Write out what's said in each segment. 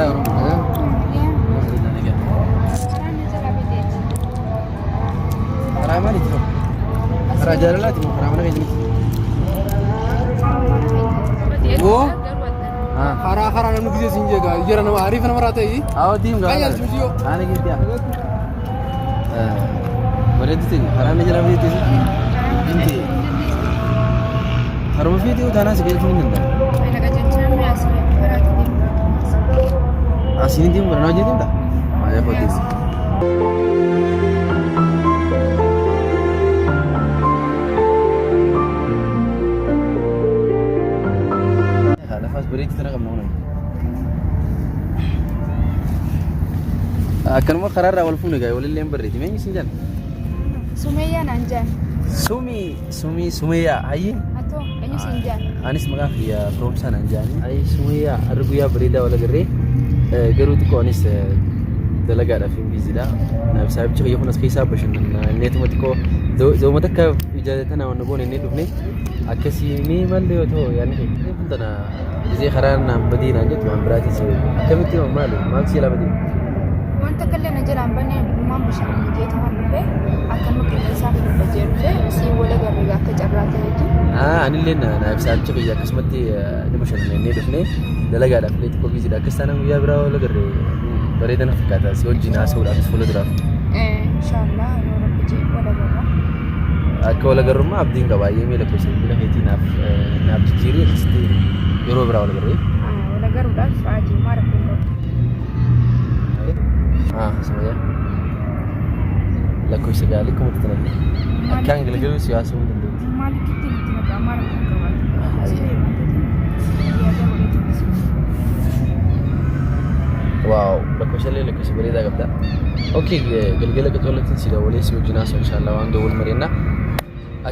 Alaa Oromoo. Karaa maaliiti ta'u? Karaa jaalalaati moo karaa mana keessaniiti? Oo. Haa. Karaa karaa namni gisee siin jeega jara nama ariifa namarraa ta'e. Awwa diim gahaa. Qayyaalchi miti yoo. Haala keetti haa. Bareedu teenya karaa na jala bareedu teenya. Karuma feetee utaanaa si galchuu hin danda'a. Asiin deemu kana hojii deemta? Maaya koteessi. Lafaas bareedu tana qabna kun. Akkanuma karaarraa wal fuune gaa walillee hin barreeti. Meenyi sin jala? Sumeeyyaa naan jaan. Sumii sumii sumeeyyaa hayyee. Atoo eenyu siin jaan? Anis maqaan kiyya Firoomsaa naan jedhani. Ayi Sumayyaa har'a guyyaa bareedaa wal agarree garuu xiqqoo anis dalagaadhaaf hin biizidha. Naaf saahibichi kiyya kun as keessaa bashannana. Inneetuma xiqqoo zooma takka ija tana waan goone inni dhufne akkasii mee maal yoo ta'u yaadni kee kun tana gisee karaa naan badii naan jettu waan biraatiin si beeku. Akkamitti maali maal si jalaa badii? Wanta akka illee na jalaan banne dhugumaan bashannana jeetumaan dhufe akkanuma qilleensaa fi dubbachee dhufe siin wal agarre akka carraa ta'etu. Anillee naaf saahibicha kiyya akkasumatti ni bashannanee dhufne dalagaadhaaf illee xiqqoo biiziidha. Akkas taanaan guyyaa biraa wal agarre bareeda na fakkaata si wajjin haasa'uudhaafis fuula duraaf. Inshaallah yoo rabbi jee wal agarra. Akka wal agarrummaa abdiin qaba. Ayyee lakkoofsa bilbila keetii naaf naaf jijjiirii akkasitti yeroo biraa wal agarree. Wal agaruudhaaf ajiimaa rakkoon qabu. Sumayyaa. Lakkoofsa gaarii kuma itti naqe. Akkaan galgaluu si haasa'uu hin danda'u. Maalitti itti naqa maal rakkoon qabaatu? Waaw lakkoofsa illee lakkoofsa bareedaa qabda. Okay galgala qaxoolatiin si dabalee si wajjin haasa'u inshallah waan dawwal mari'anna.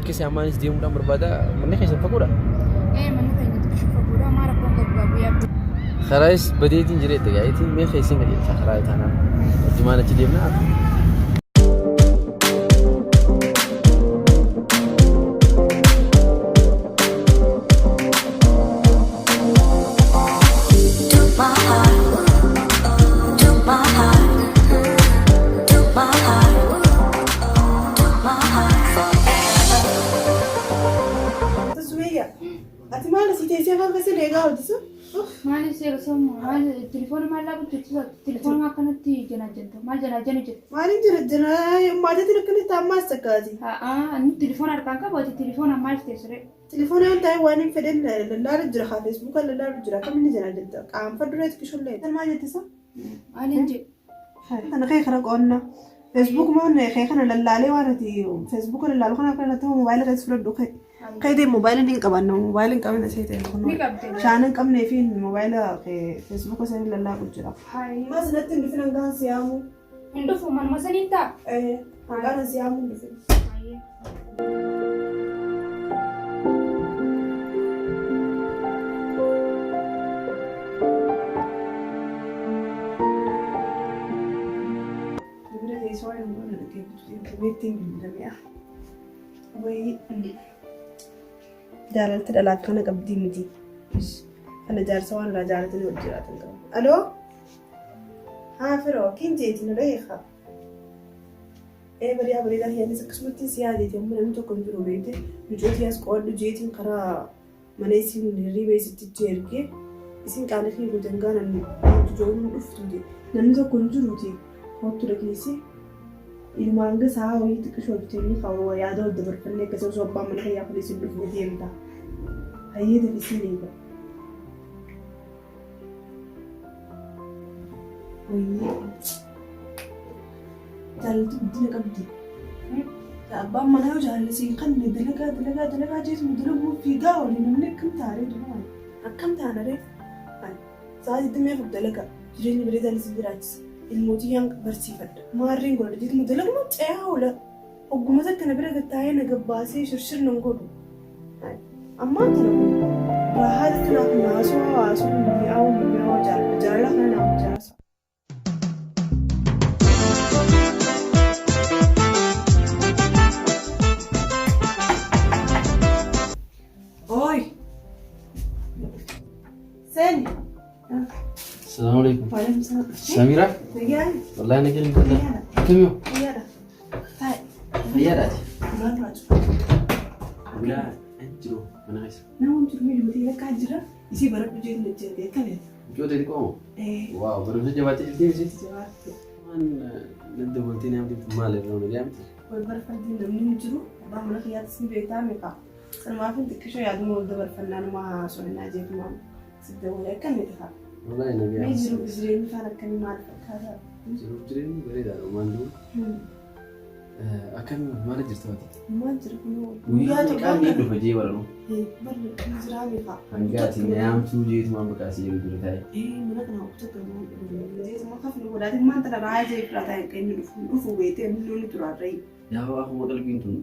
Akkasii ammaanis deemuudhaan barbaada manni keessan fagoodha. Ee manni keenya xiqqishu fagoodha maal rakkoon qabu guyyaa Karaayis badeetiin jireette gaayitiin mee keessin qajeelcha karaa itaanaan wajjumaan achi deemna. To my heart, to my heart, to my heart, to my heart forever. Sumayya, ati maal asii teessee afaan keessa deegaa hojjetu? Maali seera sammuu maali telefoona maal laa guddachuu telefoona akkanatti janaajjanta maal janaajjana jedhu. Maaliin jira jira maatiitiin akkanatti ammaas takkaati. Haa inni telefoona harkaan qabu ati telefoona maal teessure. Telefoona yoo ta'e waan hin fedhin lallaalu jira haa feesbuuka lallaalu jira akkamitti jira jetta qaanfa duree xiqqishullee. Maal jettisa? Maaliin jedhu. Kana kee kana qoonna. Feesbuuk maan kee kana lallaalee waan ati feesbuuka lallaalu kana kana ta'u moobaayila keessa fudhadhu kee. Kee deemu moobaayila hin qabanna moobaayila hin qabne see ta'e Ni qabde. Shaana hin qabnee fi moobaayila kee feesbuuka sanii lallaalu jira. Maas natti hin dhufin hangaan siyaamu. Hin dhufu manuma saniin ta'a. Hangaan siyaamu hin dhufin. Bilbila teessoo waan hin goone dhaggeeffatu meettiin bilbilamee wayii jaalalti dhalaa akkana qabdii miti. Kana jaarsa waan irraa jaalatanii wal jiraatan qabu. Aloo? Haa firoo kiin jeeti na dhageessaa. Ee bariyaa bareedaa kiyyanis akkasumatti si yaadeeti amma namni tokko hin jiru beekte mucootii as qo'adhu jeetiin karaa mana isin hirriiba isitti ergee isin qaalii kiyya gootan gaanan kottu joon dhuftuuti namni tokko hin jiruuti kottu dhageessi ilma hanga sa'a wayii xiqqishoo bitanii kaawwa yaada wal dabarfannee akkasii osoo abbaan mana kiyyaa kun isin dhufne deemta hayyee dafisiin eega. Wayyee jaalalti guddina qabdi. Abbaan manaa yoo jaalala siin kanne dalagaa dalagaa dalagaa jeetuma dalaguu fiigaa oole namni akkam taaree duuba akkam taanaree sa'a 24 dalagaa jireenya bareedaan isin jiraachisa ilmootii yaan barsiifadha maarreen godhadha jeetuma dalaguma ce'aa oola ogguma takka na bira gattaa'ee na gabbaasee shirshir nan godhu. Ammaan tana kun raahaati kanaaf naasoo hawaasuu mi'aawu mi'aawu jaalala jaalala kana naaf jaasa. Oi! Seeni! Assalamu alaikum. Waalaikum salaam. Samira? Nagayaan. Wallahi na gelin kalla. Akkamiyo? Fayyaadha. Taa'e. Fayyaadhaati. Maal raaju? Bulaa hin jiru mana keessa. Nama jiru miidhagdee lakkaa jira. Isii baradhu jeetu jette akkamitti? Mucoota xiqqoo moo? Ee. Waaw barumsa jabaatee jirti miti? Jabaatte. Waan nadda bultii namni maal irraa nu gaamte? Wal barfannii namni hin jiru. Abbaa mana kiyyaattis ni beektaa meeqa? Sanumaaf hin xiqqishoo yaaduma wal dabarfannaa numa haasofnaa jeetumaan sidda walii akkamitti haa? Wallahi na Mee gaamte. jiruuf jireenyi faan akkamii maal fakkaata? Jiruuf jireenyi bareedaadha maal duuba. Akkami maal jirta waati? Maal jira kunoo? Guyyaa meeqaan ni dhufa jee baranu? Barri jiraa meeqa? Hanga ati na yaamtuu jeetumaan bakka asii jiru dura taa'e. Mana kana hojjetu jeetuma kafnu godhaatiin maal tana raajee fira taa'e kan inni dhufu dhufu beetee inni ni turaarree. Yaa akkuma qalbiin tun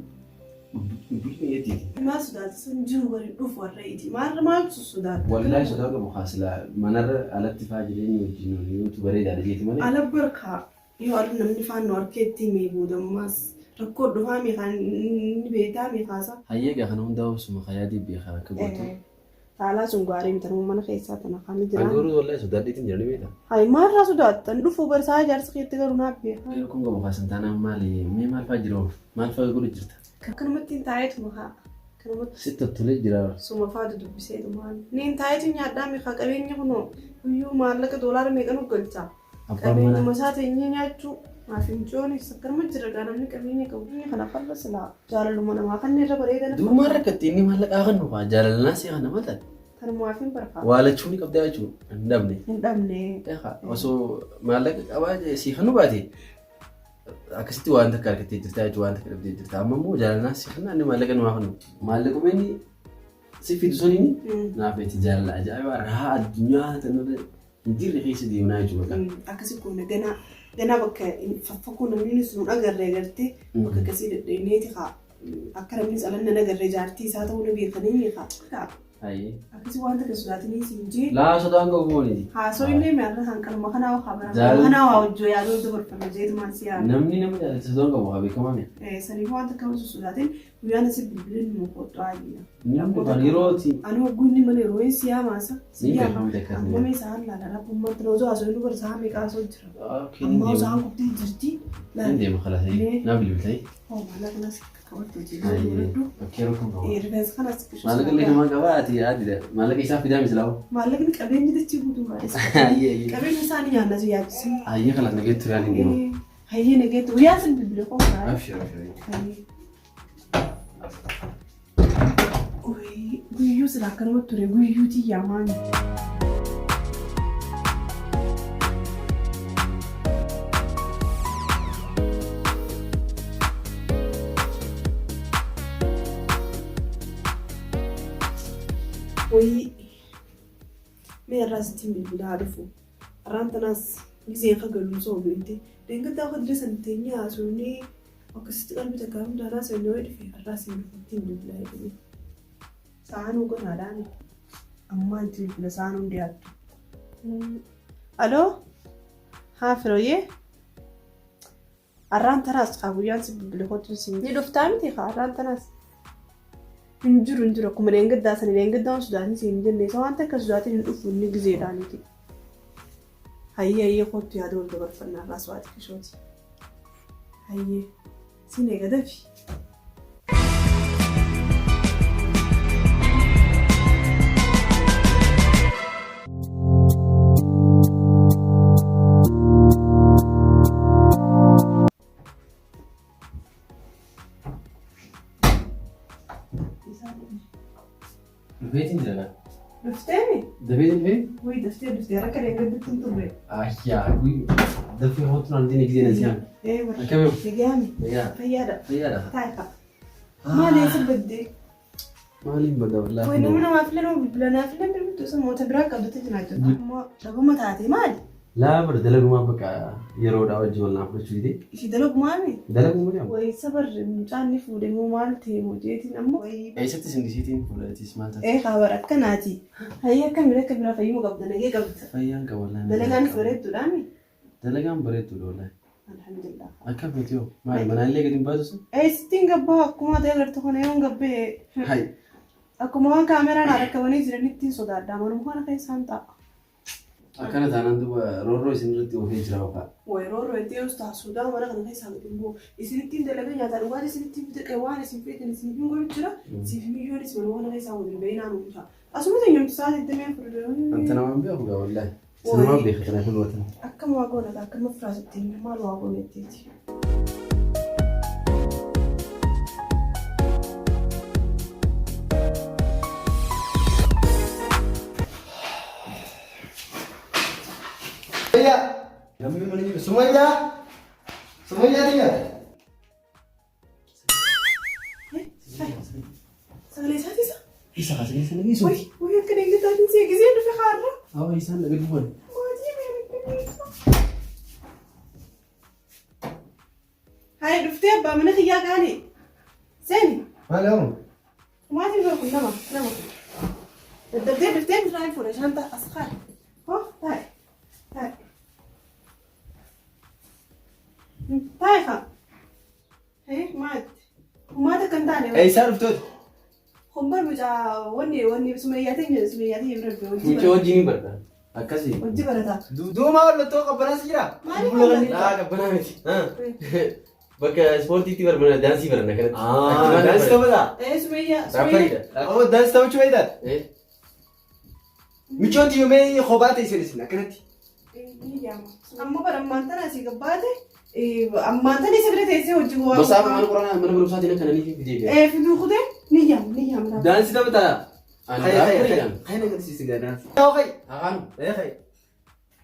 bulni eetiiti. Maal sodaata sun jiru bari dhufu warreeti maal maaltu sodaata? Wallahi sodaa qabu haasilaa manarra alatti faa jireenya wajjin yootu bareedaadha jeeti malee. Ala barkaa yoo alu namni faannu harkeetti mee boodammaas rakkoo dhufaa meeqaan ni beektaa meeqaasa. Hayyee gaa kana hundaa obsuma kayaa deebi'ee kan akka gootu. Taalaa sun gaarii miti mana keessaa tana kan jira. Angoruu wallahi sodaadheetiin jirani beektaa. Hayi maalirraa sodaattan dhufuu barsaa ijaarsa keetti garuu naaf beekaa. Kun qabu haasan taanaan maali mee maal faa jiru maal faa godhu jirta? Akkanumatti hin taa'eetuma haa. Akkanumatti Sitti tolee jira. suma faa dudubbiseetuma. Ni hin taa'eetu nyaadhaa meeqa qabeenya kunoo guyyuu maallaqa doolaara meeqa nu galcha. Abbaan Qabeenyuma manaa isaa teenyee nyaachuu maaf hin coonis akkanuma jira gaa namni qabeenya qabu. Kana farra silaa jaalaluma namaa kan irra bareedan. Duumaa rakkatti inni maallaqaa kan nuufaa jaalalnaa si kana mataa. Tanumaaf hin barbaadu. Waalachuu ni qabdaa jechuudha hin dhabne. Hin dhabne. Osoo maallaqa qabaa si kan baate akkasitti waan takka argattee jirta jechuudha waan takka dhabdee jirta. Amma immoo jaalalnaa si kana inni maallaqa numaa kan maallaquma inni si fidu suniin naaf itti jaalala ajaa'ibaa rahaa addunyaa tanarra hin jirre keessa deemnaa jechuudha. Akkasi kun ganaa ganaa bakka faffakuu namni sun agarree agartee bakka akkasii dhedheeneeti haa akka namni calanna agarree jaartii isaa ta'uu ni beekanii ni haa. Akkasii waan takka sodaatanii siin jee Laa sodaan qabu mooniiti. haasoo illee mi'arra hanqaluma kanaa waa bara kanaa waa hojjoo yaaduu dabarfama jeetumaan si yaadu. Namni nama jaalatu sodaan qabu haa beekamaa mi'a. Saniif waan takka osoo sodaatin guyyaan asii bilbileen nu kottu ayya. Namni waan yerooti. Ani hogguun mana yeroo hin siyaa maasa. Ni beekamu takka. Amma mee isaan laala rabbummaan tana osoo haasoo inni bara isaa meeqa haasoo jira. Amma osoo haan qubtee jirti. Ni deema kalaas naa bilbiltee. Hoo maala kanas qabattu hojii. Okkee rakkoon qabu. Rifeensa kanas Maallaqa illee namaa qabaa ati yaadida. Maallaqa isaa fidaa misilaawu. Maallaqni qabeenya dachee guutuu maali? Qabeenya isaanii nyaanna si yaachise. Hayyee kalaas nageetti turaan hin deemu. Hayyee nageetti guyyaa sin bilbile qofa. Abshir abshir. Guyyuu sila akkanumatti ture guyyuuti yaamaan. Wayii mee irraa sittiin bilbilaa dhufu. Har'aan tanaas giseen kagaluu soo beekte. Deengaddaa akka dira san teenyee haasofnee akkasitti qalbii takkaa hundaa haasofnee wayii dhufe har'aa siin dhufu ittiin bilbilaa jedhame. Sa'aan hooganaadhaan ammaa itti bilbila sa'aan hundi yaattu. Aloo? Haa firooyyee? Har'aan tanaas haa guyyaan si bilbile kottu siin. Ni dhuftaa miti haa har'aan tanaas. Hin jiru hin jiru akkuma deengaddaa sani deengaddaan sodaatin siin jenne isa waan takka sodaatin hin dhufu inni gizeedhaaniti. Hayyee hayyee kottu yaada wal dabarfannaa irraas waa xiqqishooti. Hayyee siin eega dafi. Dhufeetiin jira laa. Dhufteemi? Dafeetiin dhufee? Wayii daftee dhuftee rakka deengadditti hin turre. Ayyaa dafee hootu naan diina gisee na si'an. Ee warra. Akkamiin? Nagayaami. Fayyaa. Fayyaadha. Fayyaadha. Taayifa. Maal eessa baddee? Maaliin badda wallaahi. Wayii namni namaaf illee nama bilbila naaf illee bilbiltu isa moota biraa qabdatti jiraachuu. Ammoo dhabama taate maali? Laa bara dalagumaa bakka yeroodhaa wajjin wal naaf gochuu dide. Ishii dalagumaami? Dalaguma jedhamu. Wayii sabarri mucaan ni fuudhe moo maal ta'e moo jeetiin ammoo. Wayii. Eessatti isin dhisiitiin fuudhatis maal taate? Ee kaabara akkanaati. Hayyee akkamiin akka biraa fayyummaa qabda nagee qabda. Fayyaan qaba wallaahi. Dalagaanis bareedduudhaami? Dalagaan bareedduudha wallaahi. Alhamdulillah. Akka feeti hoo maali manaallee gadi hin baasu sun? Ee sittiin gabbaa akkuma ta'e agartu kana yoon gabbee. Hayi. Akkuma waan kaameraan rakkabanii jiranitti sodaadha. Manuma kana keessaan ta'a. Akkana taanaan duuba roorroo isin irratti oofee jira yookaan. Way roorroo itti yoo ta'a Suudaan mana kana keessaa miti immoo isinittiin dalagee nyaataa dhugaatii isinittiin bitadhe waan isin feetan isin hin godhu jira. Siif miyyoonis mana kana keessaa waliin bahinaa nu buta. Asuma teenyumti sa'aatii itti fudhatu. Anta namaan beeku gaa wallaahi. Sinumaan beeka kanaaf hin watan. Akkam waa goona akkam firaasitti maal waa goona ittiiti. Sumayyaa! Namni mana jiru. Sumayyaa! Sumayyaa tiyya! Sagalee isaati isa? Isa kaasanii sana geessu. Way way akka deeggartaatiin si eegisee dhufe haarra. Awa isaan dhabe dhufan. Maatii Hai dhuftee abbaa mana kiyyaa kaane. Seeni. Maal hamu? Maatiin bira kun nama nama. Daddabdee dhuftee bishaan fuudha shanta as kaa'e. Hoo taa'e taa'e. Taa'e kaa. Hee maati. Maata kan taane. Eessaa dhuftoota? Humbar mucaa wanni wanni sumayyaa ta'e sumayyaa ta'e bira dhufe hojii Mucaa barata. wajjin hin barata. Akkasii. Hojii barata. Duuma mallattoo qabbanaas jira? Maaliif mallattoo? Laa qabbanaa miti. Bakka ispoortiitti barbaada daansii baranna kanatti. Daansii taphataa? Ee sumayyaa sumayyaa. Raappariidha. Oo daansii taphachuu beektaa? Eh. Michoon tiyyuu mee kophaa ta'e isin isin akkanatti. Ni yaama. Amma bara ammaan tana asii gabbaate ammaan tana isa bira teessee hojii waa. Masaafa mana quraanaa mana barumsaatiin akka nanii fi fidee jira. Ee fiduu kutee ni yaama ni yaama. Daansii taphataa? Ani Hayya hayya raappariidha. hayya agarsiisi gaa daansii. Yaa hayya. Hakaan. Ee hayya.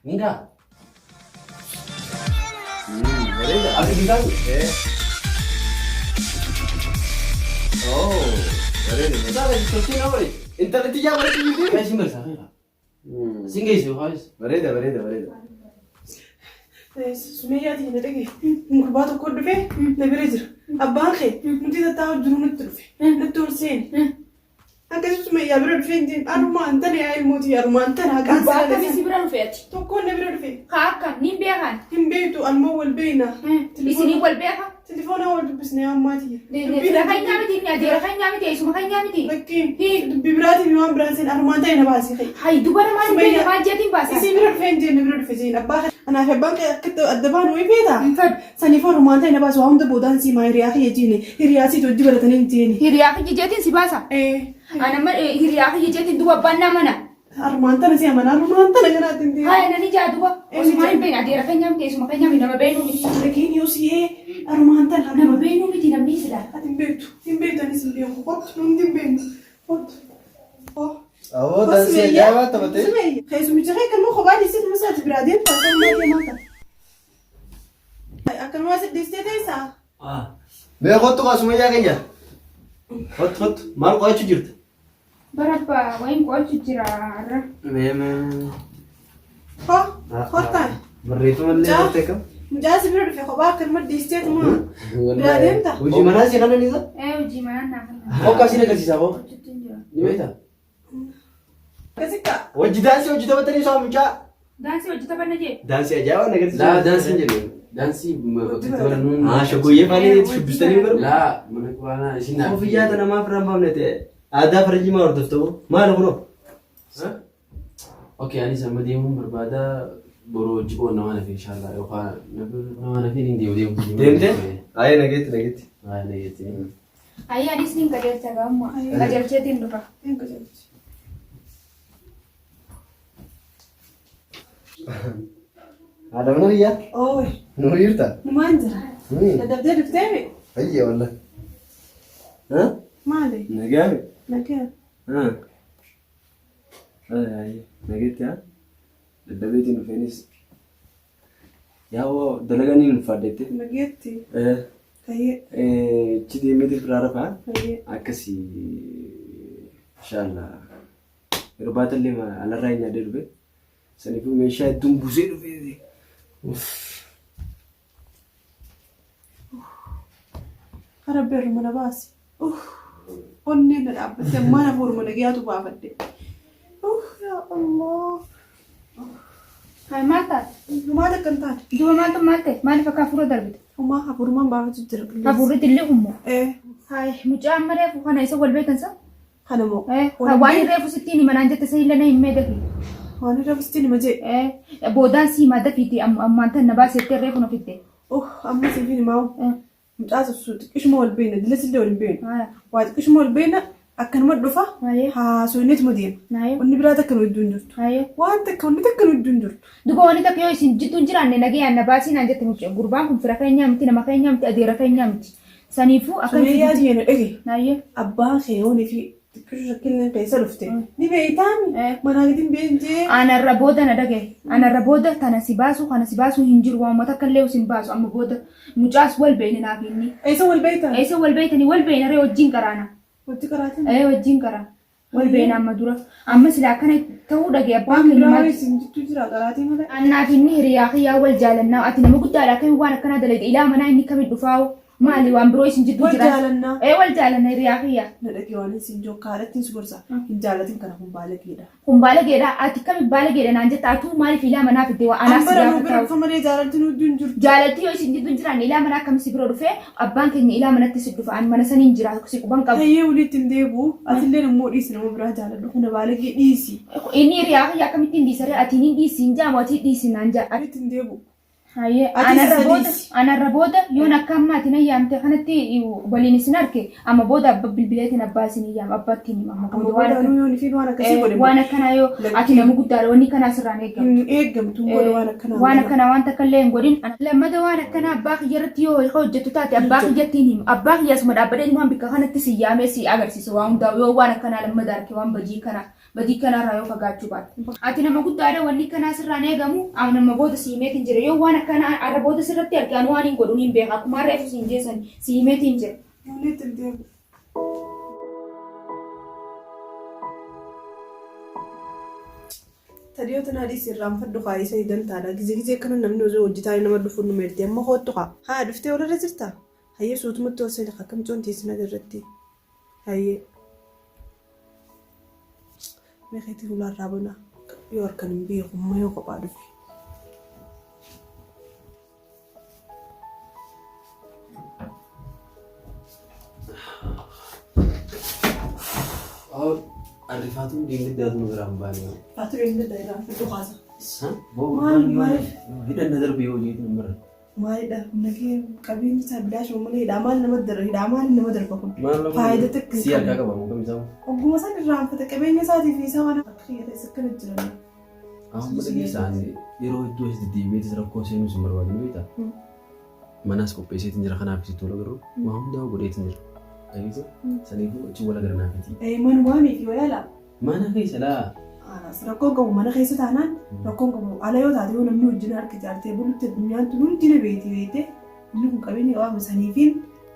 Mingaa. Bareeda. Ati gitaan. Ee. Oo bareeda. Gitaan tolchee nama bareeda. Intalli tiyyaa bareedu jirti. Isin barsaa feera. Isin geessu yookaas. Bareeda bareeda bareeda. Sumayyaati na dhage gurbaa tokko dhufe na bira jira. Abbaan kee nuti tattaa'u jiru nutti dhufe nutti ol seene. Akkasii sumayyaa bira dhufe hin jeen arumaan tana yaa ilmootii arumaan tana haqaan Gurbaa akkamii si sirra bira dhufe ati? tokkoon na bira dhufe Haa akkam niin beekan. hin beektu almoo wal beekna. Isinii wal beeka. Telefoonaa wal dubbisne ammaati. Fira keenyaa miti inni adeera keenyaa miti eessuma keenyaa miti. Lakkiin dubbii biraatiin waan biraan seen arumaan ta'e na baasii kee. Hayi dubara maal Sumayyaa. beekna maal jeetiin baasa? Isii bira dhufe hin jeen na bira dhufe jeen abbaa kee. Anaaf abbaan kee akkatti adda baan wayii feetaa? Hin fedhu. Saniif arumaan ta'e na baasu waa hunda boodaan sii maa hiriyaa kiyya jeeni hiriyaa siit hojii baratanii hin jeeni. Hiriyaa kiyya jeetiin si baasa. Ee Anamma hiriyaa kiyya jeetiin duba abbaan naa mana. arumaan tana si amana arumaan tana kanaatti hin deemu. Haya nani jaa duba. Osuma hin beekne adeera keenyaa miti eessuma keenyaa miti nama beeknu miti. Lakiin yoo si ee arumaan tana Nama beeknu miti namni silaa. Ati hin beektu hin beektu anis hin beeku kottu nuti hin beeknu kottu. Oh. Awoo daansii ajaa'ibaa taphatee. Keessumicha kee kan kophaa dhiisee nama isaati biraa deemtu akkanumaa deemaa ta'a. Akkanumaa si dhiistee teessaa? Mee kottu kaa Sumayyaa keenya. Kottu kottu maal qo'achuu jirta? Barabba wayin qo'achuu jira har'a. Mee mee. Hoo kottaa. Barreeffama illee Mucaa. bartee kam? Mucaa si bira dhufe kophaa akkanuma dhiisteetuma biraa deemta. Hojii manaa si kanan isa? Ee hojii manaa naa kana. Hokkaa isin agarsiisaa boo. Hojjetu hin jira. Ni beektaa? Akkasitti Hojii daansii hojii taphatanii isaa mucaa. Daansii hojii taphanna jee. Daansii ajaa'ibaa na agarsiisa. Laa daansiin jedhe. Daansii bakka itti barannuun. Haa shaggooyyee faanii shubbistanii garuu. Laa mana quraanaa isin naa. Koffiyyaa tana maaf irraa hin baafne ta'e? Aadaa farajii maa hordofta moo? Maal kunoo? Okay, anis amma deemuun barbaada. Boroo hojii qoon nama nafe inshallah yookaan nama nafe hin deemu deemu. Deemtee? Ayee nageetti nageetti. Ayee nageetti. Ayyi anis nin qajeelcha gaamma. Qajeelcheetiin dhufa. Hin qajeelchi. Haadha mana biyyaa? Ooy Nuu jirta? numaan jira. Dadhabdee dhuftee mi? Ayye wallah. Ha? Maali? Nagaami? Nagaa. Ha. Ayye nageetti haa? Dadhabeetiin dhufeenis. Yaa dalagaa ni ulfaadhetti. Nageetti. Eh. Tayyee. Achi deemeeti biraa rafaa. Tayyee. Akkasii inshallah. Irbaata illee alarraa hin nyaadhee dhufe. Saniifuu meeshaa hedduun buusee dhufe. Uff. Rabbi irra na baasi. Uff. Onneen na dhaabbatte ammaan hafuuruma nagayaatu baafadhe. Uff yaa Allah. Hayi maal taate? Humaa takka hin taane. Duba maaltu maal ta'e? Maaliif akka hafuura darbite? Humaa hafuurumaan baafatu jira. qilleensa. Hafuurri dillee hummoo. Ee Hayi mucaa amma reefu kana isa wal beekan sa? kana moo. Waan reefu sittiin himanaan jette isa illee na hin meedafi. Waan irra bustiin hima jee. Boodaan sii himaa dafiiti ammaan tan na baasettee reefu na fidde. Oh amma siif hin himaa. Mucaa sossu xiqqishuma wal beekna dilas illee wal hin beeknu. Waa xiqqishuma wal beekna akkanuma dhufa haasofneetuma deema. Wanni biraa takka nu hedduu hin jirtu. Waan takka wanni takka nu hedduu hin jirtu. Duba wanni takka yoo isin jidduu hin jiraanne nagayaan na baasii naan jette mucaa gurbaan kun fira keenyaa miti nama keenyaa miti adeera keenyaa miti. Saniifuu akka Sumeeyyaa tiyya na dhagahi. Abbaa kee yoonii fi Xiqqishu shakkiin keessa dhufte. Ni beeytaami. Manaa gadi hin been jee. Anarra booda na dhagaye. Anarra booda tana si baasu kana si baasu hin jiru. Waanuma takka illee sin baasu amma booda mucaas wal beeyne naaf inni. Eessa wal beeytan? Eessa wal beeytanii wal beeyna ree wajjin qaraana. Wajji qaraatin? Ee wajjin qaraa. Wal beeyna amma dura. Amma silaa akkana ta'uu dhagaye abbaan Waan keenya biraa maal. isin jittuu jira qaraatii malee. Annaaf inni hiriyaa kiyyaa wal jaalannaa ati nama guddaadha akkamiin waan akkanaa dalayda ilaa manaa inni kamiin dhufaa'u Maali waan biroo isin jidduu Wal jira? jaalannaa. Ee wal jaalanna hiriyaa kiyya. Na dhagee waan isin jiru kaadhattiin si gorsa. Hin jaalatin kana kun baalageedha. Kun baalageedha. Ati kami baalageedha naan jetta atuu maaliif ilaa manaa fidde waa anaa si Ambara nuu bira gaafataa. dhufa malee jaalalti nuu hin jirtu. Jaalalti yoo isin jidduu hin jiraanne ilaa manaa akkami si bira dhufee abbaan keenya ilaa manatti si dhufa ani mana saniin jira si quban qabu. Hayyee walitti hin deebi'u. Atilleen immoo dhiisi nama biraa jaaladhu. Kana baalagee dhiisi. Inni hiriyaa kiyya akkamittiin dhiisaree ati hin dhiisi hin jaamu ati dhiisi naan jaa. Walitti hin deebi'u. Hayyee Atis anarra isa booda dhiisi. anarra booda yoon akka amma ati na yaamte kanatti waliin isin arke amma booda abba bilbileetiin abbaa isin yaama abbaatti hima amma Amma booda waan booda akka anuu yoon ifiin waan akkasii godhe waan akkanaa yoo Lakkii. ati nama guddaadha wanni kanaa sirraan eegamu. hin eeggamtu hin godhe waan akkanaa. Waan akkanaa waan takka illee hin godhin. Lammata waan akkanaa abbaa kiyya irratti yoo hojjettu taate abbaa kiyyatti hin himu. Abbaa kiyya asuma dhaabbatee waan bikka kanatti si yaamee si agarsiisa waa hundaa yoo waan akkanaa lammata arke waan badii kanaa. Badii kanaa irraa yoo fagaachuu baatte. Ati nama guddaadha wanni akkanaa sirraa hin eegamu ani amma booda si himeetiin jira yoo waan akkanaa arra booda sirratti arge ani waan hin godhu niin beeka akkuma reefu siin jeessan si himeetiin jira. Walitti hin deebi'u. Tadiyoo tanaa dhiisi irraanfadhu kaa isa dantaadha. Gizee gizee akkana namni osoo hojjetaa nama dhufu nu meerti. Amma koottu kaa. Haa dhuftee walirra jirta? Hayyee suutumatti ol seeni kaa kam coon teessina irratti. Hayyee. Meeqeetii hulaarraa banaa yoo harkan hin beeku amma yoo kophaa dhufe. Awwa arrifaatuun deemee nu biraan baane. Faatu eenyu irraa fidhu kaasa. Maal maal hidhanna darbe yoo hojii nu bira. Maalidha nagee qabeenyi isaa bilaashuma malee hidhaa maal nama darba hidhaa maal nama darba kun faayidaa takka Si harkaa qaba moo kam isaa? Ogguma san irraanfate qabeenya isaatii fi isaa waan akka kiyya ta'es akkana jiran. Amma dhageessaan yeroo hedduu as deddeebi'eetis rakkoo seenuu sin barbaadu ni beektaa? Manaas qopheesseetiin jira kanaaf sitti wal agarru waa hundaa godheetiin jira. Dhageessa saniifuu achi wal agarra naafiti. Manumaa miti walaala. Mana keessa laa. Anas rakkoon qabu mana keessa taanaan rakkoon qabu ala yoo taate yoo namni wajjin harka ijaartee bulutti addunyaan tun hundi na beekti beekte inni kun qabeenya qabamu saniifiin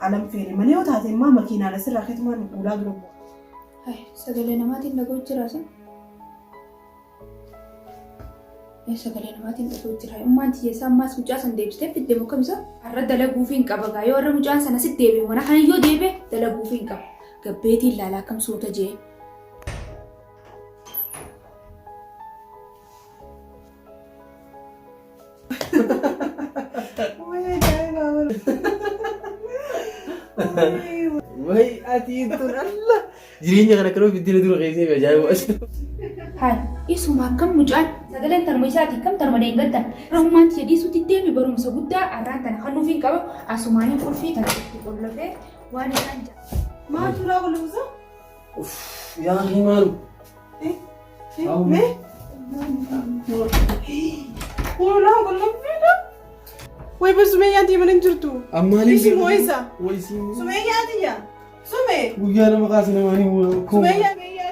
alam feene mana yoo taate immoo makiinaan asirraa keetumaan ulaa dura bu'a. Hai, sagalee namaatiin dhaga'u jira sun. Sagalee namaatiin dhaga'u jira. Ummaan tiyya isaa ammaas mucaa san deebistee fidde moo kamisa? Har'a dalaguufi hin qaba gaa yoo har'a mucaan sana sitti deebi'e mana kana yoo deebi'e dalaguufi hin qaba. Gabbeetiin ilaalaa akkam suuta jee. Way ati tun Allah jireenya kana kan ofitti dura keessee ajaa'iba. Hayi, isuma akkam mucaan sagaleen tanuma isaati akkam tanuma deengadda. Rahummaan tiyya dhiisuutti deemi barumsa guddaa arraan tana kan nuuf hin qaba asumaanii qulfii tana itti qollofee waan isaan jedhan. Maal suuraa qulqulluu? Uff yaa akhi maalu. Mee? Suuraa qulqulluudha. Way bas Sumeeyyaan tiyya mana hin jirtu. Ammaaliif Isi moo isa? Way si Sumeeyyaa tiyya. Sumee. guyyaa nama kaase namaanii Sumeeyyaa tiyya.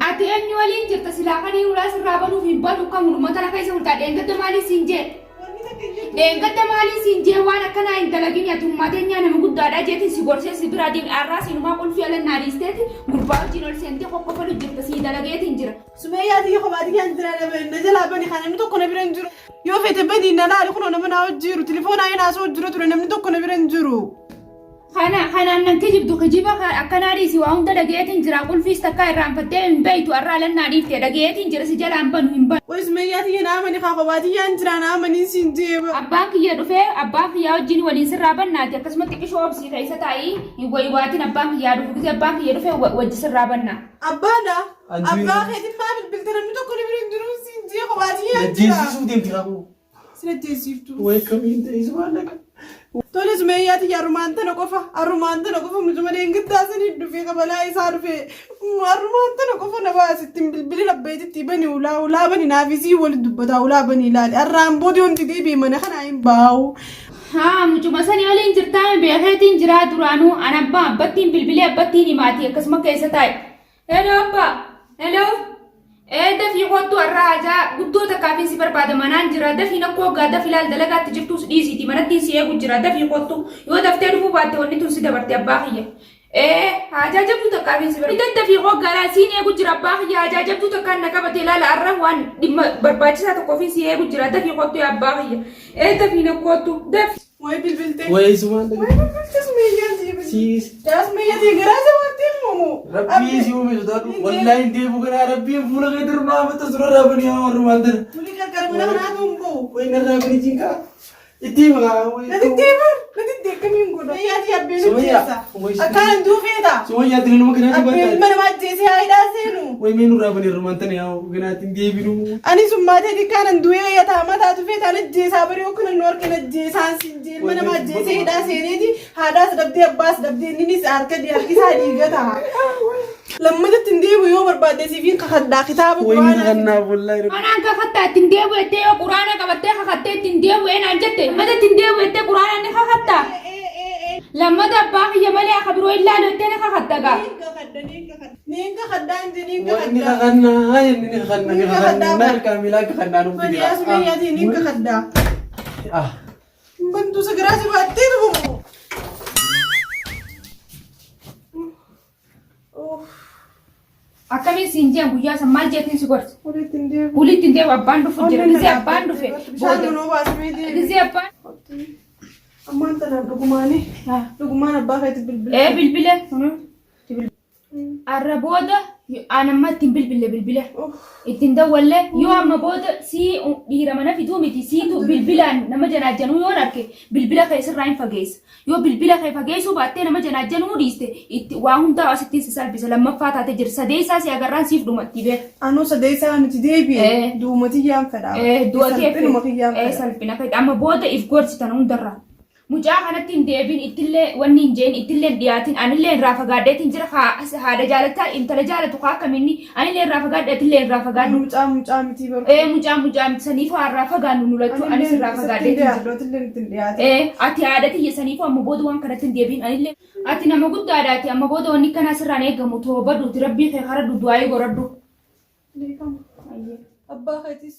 Ati eenyu waliin jirta silaa kan ulaa sirraa banuuf hin banu kan hunduma tana keessa bultaa dheengadda maaliif siin jee? Wanni takka hin jirtu. Dheengadda maaliif siin jee waan akkanaa hin dalagin ati ummateenyaa nama guddaadha jeetiin si gorsee si biraa deemi arraa siinumaa qulfii ala naa dhiisteeti gurbaa wajjin ol seentee kokkofalu jirta sii dalageetiin jira. Sumeeyyaa tiyya kophaa tiyyaan jira na jalaa bani kan namni tokko na bira hin jiru. Yoo feete bani na laali kunoo nama naa hojjiiru telefoonaa hin haasa'u jiru ture namni tokko na bira hin jiru. Kana kanaan nan kijibdu kijiba akkanaa dhiisi waa hunda dhagayeetiin jira qulfiis takkaa irraanfattee hin beeytu arraa lannaa dhiifte dhagayeetiin jira si jalaan banu hin banu. Way Sumeeyyaa tiyya na amani kaa kophaa tiyyaan jira na amanii siin jeeba. Abbaan kiyya dhufee abbaa kiyyaa wajjin waliin sirraa bannaati akkasuma xiqqishoo obsii keessa taa'ii hin waywaatin abbaan kiyyaa dhufu gisee abbaan kiyya dhufee wajji sirraa bannaa. Abbaadha. Abbaa keetiin maa bilbilte namni tokko na bira hin jiru siin. jee kophaati yaa jira. Najjeessisuu deemti qabu. Sin ajjeesiiftu. Way kamiin ta'e maallaqa. Tole Sumeeyyaa tiyya arrumaan tana qofa arrumaan tana qofa mucuma deengittaa sanii dhufee kabalaa isaa dhufee arrumaan tana qofa na baasittiin bilbili labbeetitti bani ulaa ulaa bani naafisii waliin dubbataa ulaa bani ilaali arraan booda wanti deebi'e mana kanaa hin baa'u. Haa mucuma sanii waliin jirtaa beekeetiin jiraa duraanuu an abbaa abbattiin bilbilee abbattiin himaati akkasuma keessa taa'e. Hello abbaa. Hello. Ee dafii kottu har'a hajaa guddoo takkaafin si barbaada manaan jira dafii nakkoo hoggaa dafi laal dalagaatti jirtuus dhiisiiti manattiin si eegu jira dafii kottu yoo daftee dhufuu baatte wanni tun si dabarte abbaa kiyya. Ee hajaa jabduu takkaafin si barbaada. Daddafii hoggaa laal siin eegu jira abbaa kiyya hajaa jabduu takkaan na qabate laala har'a waan dhimma barbaachisaa tokkoofin si eegu jira dafii kottu yaa abbaa kiyya. Ee dafii nakkootu dafi. Way bilbilte. Way sumaan Way bilbilte Sumeeyyaan si bilbilte. Siis. Yaa Sumeeyyaa tiyya garaa jabaatee moomoo. Rabbii si uume sodaadhu. Wallaahi hin deebi'u kanaa rabbiin fuula kee durmaa mata surarraa bani haa warrumaan tana. Mulii qarqara mana kanaatu hin ba'u. Way narraa bani jinkaa. Itti hima kaa. Natti deeman natti deekkamiin godha. Sumeeyyaa tiyya abbeen Sumeeyyaa. ajjeessa. Akkaan duufee ta'a. Sumayyaa tini nama kanaatti Abbeen bartaate. mana ajjeesee haa hidhaa seenu. Way mee nurraa bani warrumaan tana yaa kanaatti hin deebinu. Ani summaatee xiqqaanan du'ee yataa mataa tufee taan ajjeesaa barii okkuna nu harkan ajjeesaan siin jee ilma nama ajjeesee hidhaa seeneeti haadhaas dhabdee abbaas dhabdee inninis harka harkisaa dhiiga ta'a. Lammatatti hin deebi'u yoo barbaadde siifin kakadhaa kitaaba Way ni quraanaa. kakannaa wallaahi rabbi. Anaan kakattaa ittiin deebi'u jettee yoo quraana qabattee kakattee ittiin deebi'u naan jette lammata ittiin deebi'u jettee quraana ni kakattaa. Lammata abbaa kiyya malee akka biroo hin laalu jettee ni kakatta gaa. Niin kakadhaa inti niin Way ni kakadhaa. kakannaa ni kakannaa ni kakannaa harkaa miilaa kakannaa nuuf Maniyaa sumeeyyaatii niin kakadhaa. Ah. Bantuu sagaraa jabaattee dhufu. Akkamiin siin jeen guyyaa san maal jeetiin si gorsa? Walitti hin deebi'u. Walitti hin deebi'u abbaan dhufu jira. Gisee abbaan dhufe Bishaan booda. nuu baasmee deebi. Gisee abbaan. Ammaan tanaaf dhugumaani. Dhugumaan abbaa keetti bilbila. Ee bilbile. Arra booda aan amma ittiin bilbille bilbila. Ittiin dawwalle yoo amma booda sii dhiira mana fiduu miti siitu bilbilaan nama janaajjanuu yoon arke bilbila kee sirraa hin fageessa. Yoo bilbila kee fageessuu baattee nama janaajjanuu dhiiste itti waa hundaa asittiin si salphisa lammaffaa taate jira sadeessaa si agarraan siif dhumatti beeka. Anuu sadeessaa nuti deebi'e. Duumati kiyyaan fedha. Du'atee Salphinuma kiyyaan fedha. Salphina fedha amma booda if gorsitan hundarraa. Mucaa kanatti hin deebiin ittillee wanni hin jeen ittillee hin dhiyaatin anillee irraa fagaadheetiin jira haadha jaalataa intala jaalatu kaa akkamiinni anillee irraa fagaadhe atillee irraa fagaadhu. Mucaa mucaa miti baru. Ee mucaa mucaa miti saniifuu irraa fagaannu nu lachuu anis irraa fagaadheetiin jira. Dhiyaatiin ittiin dhiyaate. Ee ati haadha tiyya saniifuu amma booda waan kanatti hin deebiin anillee ati nama guddaadhaati amma booda wanni kanaa sirraan eegamu toobaduuti rabbii kee karadhu du'aayii goradhu. Abbaa keetis.